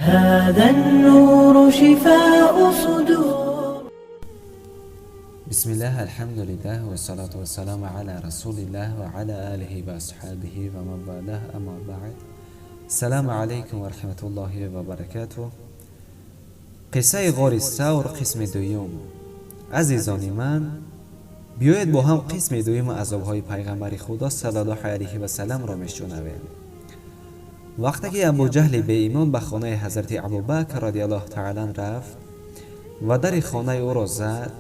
هذا النور شفاء صدور. Бисмиллаҳ, алҳамдулиллаҳ, вассалату вассаламу ала расулиллаҳ ва ала алиҳи ва асҳобиҳи ва ман валаҳ, аммо баъд. Салому алайкум ва раҳматуллоҳи ва баракатуҳ. Қиссаи ғори Савр, қисми дуюм. Азизони ман, биёед бо ҳам қисми дуюми азобҳои пайғамбари Худо саллаллоҳу алайҳи васалламро мешунавем. Вақте ки Абуҷаҳли беимон ба хонаи ҳазрати Абубакр радиаллоҳу таала рафт ва дари хонаи ӯро зад,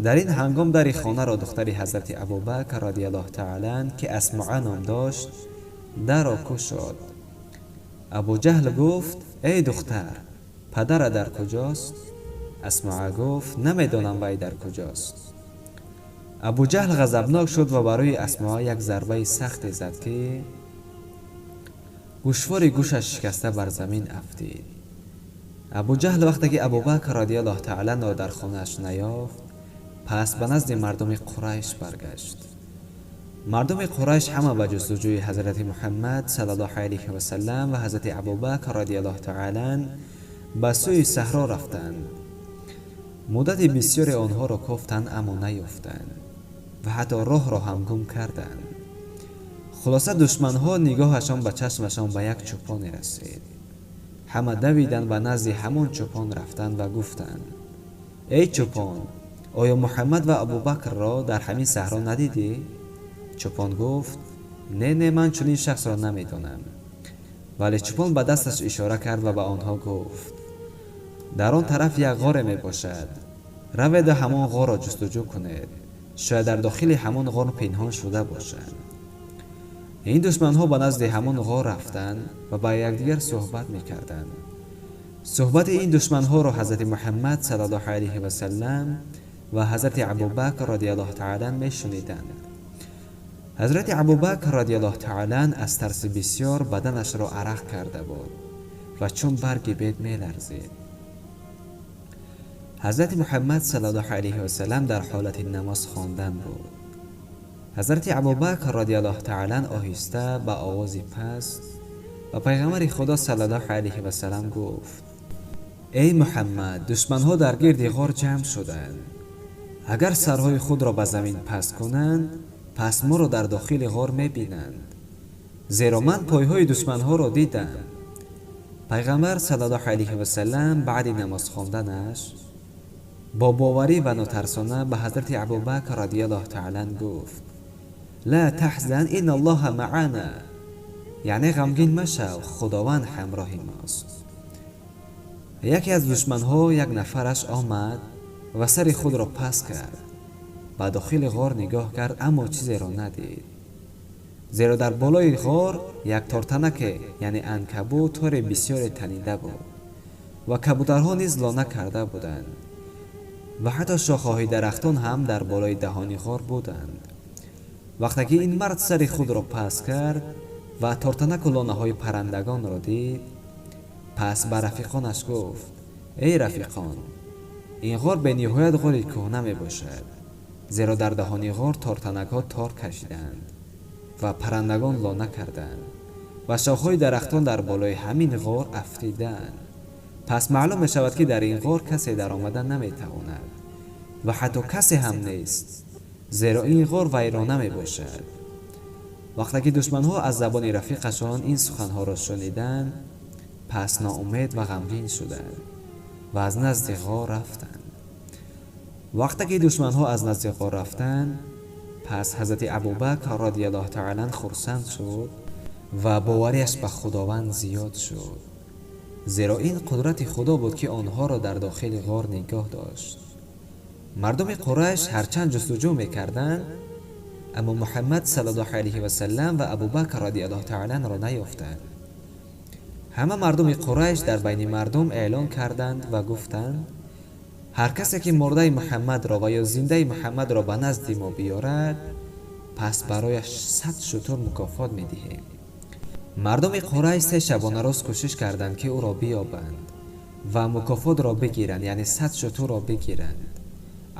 дар ин ҳангом дари хонаро духтари ҳазрати Абубакр радиаллоҳу таала, ки Асмоа ном дошт, дарро кушод. Абуҷаҳл гуфт: «Эй духтар, падара дар куҷост?» Асмоа гуфт: «Намедонам вай дар куҷост». Абуҷаҳл ғазабнок шуд ва барои Асмоа як зарбаи сахте зад, ки гӯшвори гӯшаш шикаста бар замин афтид. Абуҷаҳл вақте ки Абубакр радиаллоҳу тааларо дар хонааш наёфт, пас ба назди мардуми Қурайш баргашт. Мардуми Қурайш ҳама ба ҷустуҷӯи ҳазрати Муҳаммад саллаллоҳу алайҳи васалам ва ҳазрати Абубакр радиаллоҳу таала ба сӯи саҳро рафтанд. Муддати бисёре онҳоро кофтанд, аммо наёфтанд ва ҳатто роҳро ҳам гум карданд. Хулоса, душманҳо нигоҳашон ба чашмашон ба як чӯпоне расид. Ҳама давиданд, ба назди ҳамон чӯпон рафтанд ва гуфтанд: «Эй чӯпон, оё Муҳаммад ва Абубакрро дар ҳамин саҳро надидӣ?» Чӯпон гуфт: «Не, не, ман чунин шахсро намедонам». Вале чӯпон ба дасташ ишора кард ва ба онҳо гуфт: «Дар он тараф як ғоре мебошад. Раведу ҳамон ғорро ҷустуҷӯ кунед, шояд дар дохили ҳамон ғор пинҳон шуда бошанд». Ин душманҳо ба назди ҳамон ғор рафтанд ва ба якдигар суҳбат мекарданд. Суҳбати ин душманҳоро ҳазрати Муҳаммад саллаллоҳу алайҳи васалам ва ҳазрати Абубакр радиаллоҳу таала мешуниданд. Ҳазрати Абубакр радиаллоҳу таала аз тарси бисёр баданашро арақ карда буд ва чун барги бед меларзид. Ҳазрати Муҳаммад саллаллоҳу алайҳи васалам дар ҳолати намоз хондан буд. Ҳазрати Абубакр радиаллоҳу таала оҳиста ба овози паст ба пайғамбари Худо саллаллоҳу алайҳи васалам гуфт: «Эй Муҳаммад, душманҳо дар гирди ғор ҷамъ шуданд. Агар сарҳои худро ба замин паст кунанд, пас моро дар дохили ғор мебинанд, зеро ман пойҳои душманҳоро дидам». Пайғамбар саллаллоҳу алайҳи васалам баъди намоз хонданаш бо боварӣ ва нотарсона ба ҳазрати Абубакр радиаллоҳу таала гуфт: «Ла таҳзан, инна Аллоҳа маана», яъне ғамгин машав, Худованд ҳамроҳи мост. Яке аз душманҳо, як нафараш омад ва сари худро паст кард, ба дохили ғор нигоҳ кард, аммо чизеро надид, зеро дар болои ғор як тортанаке, яъне анкабут, тори бисёре танида буд ва кабутарҳо низ лона карда буданд ва ҳатто шохаҳои дарахтон ҳам дар болои даҳони ғор буданд. Вақте ки ин мард сари худро паст кард ва тортанаку лонаҳои паррандагонро дид, пас ба рафиқонаш гуфт: «Эй рафиқон, ин ғор бениҳоят ғори кӯҳна мебошад, зеро дар даҳони ғор тортанакҳо тор кашиданд ва паррандагон лона карданд ва шохҳои дарахтон дар болои ҳамин ғор афтидаанд. Пас маълум мешавад, ки дар ин ғор касе даромада наметавонад ва ҳатто касе ҳам нест, зеро ин ғор вайрона мебошад». Вақте ки душманҳо аз забони рафиқашон ин суханҳоро шуниданд, пас ноумед ва ғамгин шуданд ва аз назди ғор рафтанд. Вақте ки душманҳо аз назди ғор рафтанд, пас ҳазрати Абубакр радиаллоҳу таала хурсанд шуд ва боварияш ба Худованд зиёд шуд, зеро ин қудрати Худо буд, ки онҳоро дар дохили ғор нигоҳ дошт. Мардуми Қурайш ҳарчанд ҷустуҷӯ мекарданд, аммо Муҳаммад саллаллоҳу алайҳи васалам ва Абубакр радиаллоҳу тааларо наёфтанд. Ҳама мардуми Қурайш дар байни мардум эълон карданд ва гуфтанд: «Ҳар касе ки мурдаи Муҳаммадро ва ё зиндаи Муҳаммадро ба назди мо биёрад, пас барояш 100 шутур мукофот медиҳем». Мардуми Қурайш 3 шабонарӯз кӯшиш карданд, ки ӯро биёбанд ва мукофотро бигиранд, яъне 100 шутурро бигиранд,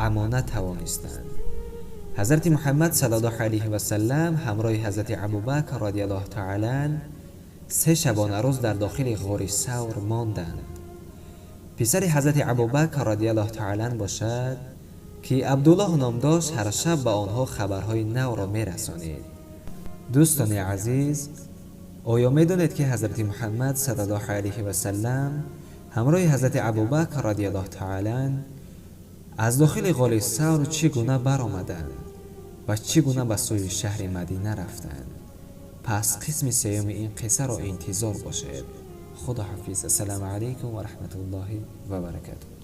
аммо натавонистанд. Ҳазрати Муҳаммад саллаллоҳу алайҳи васалам ҳамроҳи ҳазрати Абубакр радиаллоҳу таала 3 шабонарӯз дар дохили ғори Савр монданд. Писари ҳазрати Абубакр радиаллоҳу таала анҳу бошад, ки Абдуллоҳ ном дошт, ҳар шаб ба онҳо хабарҳои навро мерасонид. Дӯстони азиз, оё медонед, ки ҳазрати Муҳаммад саллаллоҳу алайҳи васаллам ҳамроҳи ҳазрати Абубакр радиаллоҳу таала анҳу аз дохили ғори Савр чӣ гуна баромаданд ва чӣ гуна ба сӯи шаҳри Мадина рафтанд? Пас қисми сеюми ин қиссаро интизор бошед. Худо ҳофиз. Ассалому алайкум ва раҳматуллоҳи ва баракатуҳ.